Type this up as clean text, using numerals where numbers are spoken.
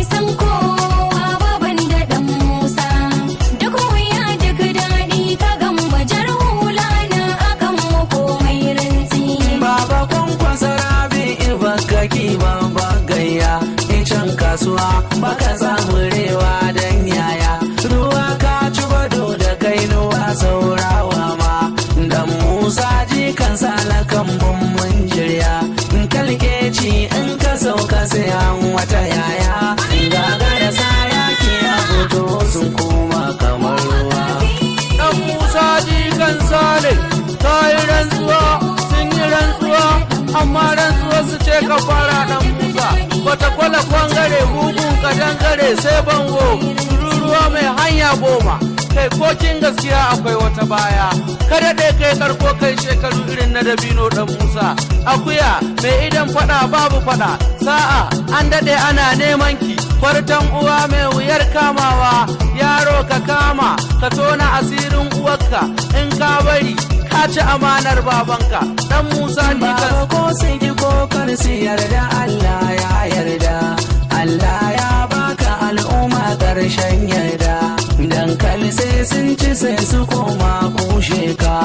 Mu san kowa ba banda ɗan Musa. Duk wuya duk daɗi ka gamba jar hula na akan mu komai rantsi. Baba Kwankwasa, Rabi Bakaki, babba gayya, icen kasuwa baka samu rewa dan yaya. Ruwa ka ci bado da kainuwa, saurawa ma. Dan Musa jikan salakan mun jirya. In kalkeci in ka sauka sai an wata yaya. Gagara sa yaki ya fito sun koma kamar ruwa. Dan Musa jikan Sale, ta yi rantsuwa, sun yi rantsuwa, amma rantsuwa su ce ka fara. Dan Musa wata kwala kwangare, mugun kadangare sai bango, tururuwa mai hanya 10. Kai kokin gaskiya akwai wata baya. Ka daɗe kai karko, kai shekaru irin na dabino. Dan Musa akuya mai idan fada babu fada, sa'a an daɗe ana neman ki. Kwartan uwa mai wuyar kamawa, yaro ka kama ka tona asirin uwarka, in ka bari ka ci amanar babanka. Dan Musa ni kan Baba, ko sun ki ko kar su yarda, Allah ya yarda. Allah ya baka al'umma ƙarshen yarda. Dankali sai sun ci sai su koma kushe ka.